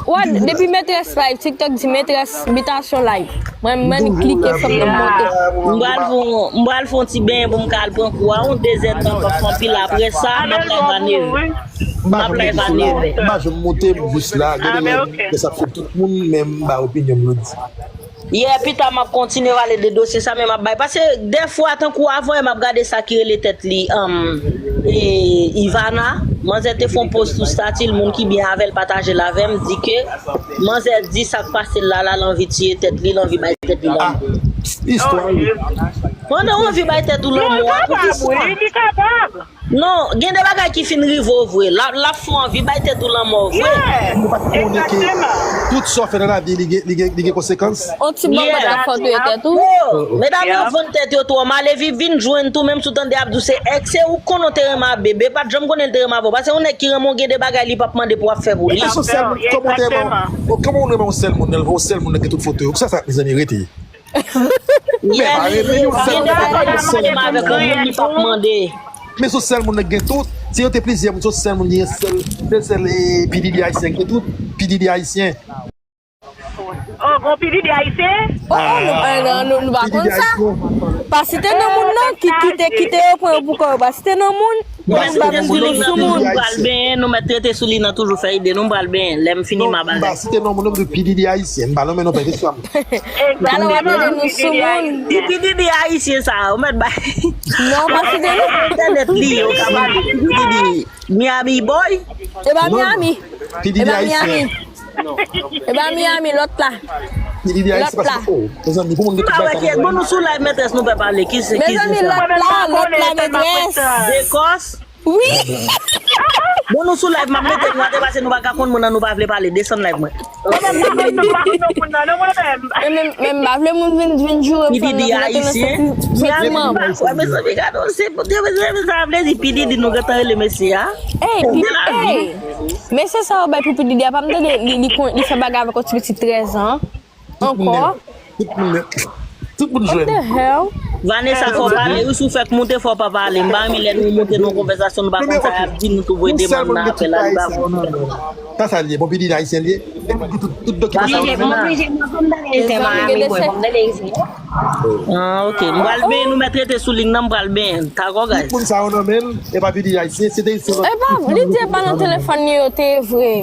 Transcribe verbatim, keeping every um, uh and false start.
Wad, depi metrès live, TikTok di metrès bitasyon live. Mwen, mwen klike fòm nan monte. M pral fè yon- m pral fè yon ti benyen pou m ka al pran kou a. Yon dezèdtan m ap fè anpil. Apre sa, m ap live a neve. M ap live a neve. M pa janm monte, m jis la. Gade lè sa ap fè tout moun, men m ba opinyon m jodi. Yeah, pita m ap kontinye pale de dosye sa, men m ap bay. Paske dèfwa, tankou avan, m ap gade sa ki rele tèt li, um, e, Ivana. Manzè te fè yon post sou stati l, moun ki byen avè l pataje l avè m, di ke manzè di sa k pase l la, la, l anvi tiye tèt li, l anvi bay tèt li lanmò. Istwa wi. Pandan w anvi bay tèt ou lanmò a, poukisa? Non, gen de bagay ki fin rive w vre. L ap, l ap fè w anvi bay tèt ou lanmò vre. Nou pa t konnen ke tout sa w fè nan lavi, li gen, li gen, li gen konsekans. On ti bon bagay fò touye tèt ou. Yo, medam yo vann tèt yo twò. Malevi vin jwenn tou, menm si w tande ap di w se èks, se ou k konnen w te renmen ak bebe, pa t janm konnen l te renmen avè w. Paske yon nèg ki renmen w gen de bagay li p ap mande pou w ap fè pou li. Epi sou sèl moun, kòman w te renmen, kòman w renmen yon sèl moun, nan yon sèl moun nan gen tout foto yo. Pou sa sa, mezanmi, rete. Yeah, li gen de bagay li renmen avèk yon moun li p ap mande. Men se yon sèl moun nan gen tout. Si yo te plizyè moun, se yon sèl moun gen sèl, se sèl eh, P Diddy ayisyen gen tout. P Diddy ayisyen. Oh, gon P Diddy ayisyen? Oh, oh, nou, eh, nou, nou, nou pa konn sa. Pa site non moun nan ki kite, kite yo pran yo pou kò yo. Pa site non moun. Nou mèt rete sou lig nan toujou, m pral benyen, nou mèt rete sou lig nan toujou fè ide nou, m pral benyen, lè m fini m a M pa site non moun nan, m di P Diddy ayisyen, m pa nonmen non pèsonn. Talè w ap mete nou sou moun. Di P Diddy ayisyen sa, ou mèt bay. Non, pa site non. Entènèt li, yo ka pale. P Diddy, Miami boy. E pa Miami. P Diddy ayisyen. E pa Miami, lòt la. P Diddy ayisyen paske, oh, mezanmi, pou moun gen tout bagay. Bon, nou sou live, metrès, nou pè pale. Ki se, ki se Mezanmi, sa? Lòt la, lòt la, metrès. Dekòs. Wi. Bon, nou sou live, m ap mete nou ate pase nou pa ka konn moun nan, nou pa vle pale. Desann live mwen. Men, men, men, m pa vle moun vin, vin joure fanm nan, pou mete nan senti, sentiman. Wè, mezanmi, gade, se pou Dye, mezanmi, sa vle di P Diddy nou gentan rele mesye a. Ey, P Diddy, ey. Mesye sa yo bay pou P Diddy a, pa m tande li, li, kon- li fè bagay avèk yon ti pitit trèz an. Ankò. Tout moun nèt. Tout moun jwenn. The hell? Vanessa, fò pale, wi, si w fèk moute, fò pa pale. M pa renmen lè nou moute nan konvèsasyon, nou pa konn sa y ap di, nou tou voye demann nan apèl la, li pa voye. Sa sa l ye, bon, P Diddy ayisyen l ye. Tout, tout dokiman sa yo nan men l. Ah, ok. M pral benyen, nou mèt rete sou lig nan, m pral benyen. Tako, guys. Tout moun sa yo nan men l, e pa P Diddy ayisyen, se te se. E pa, li di e pa nan telefòn li yo te ye vre.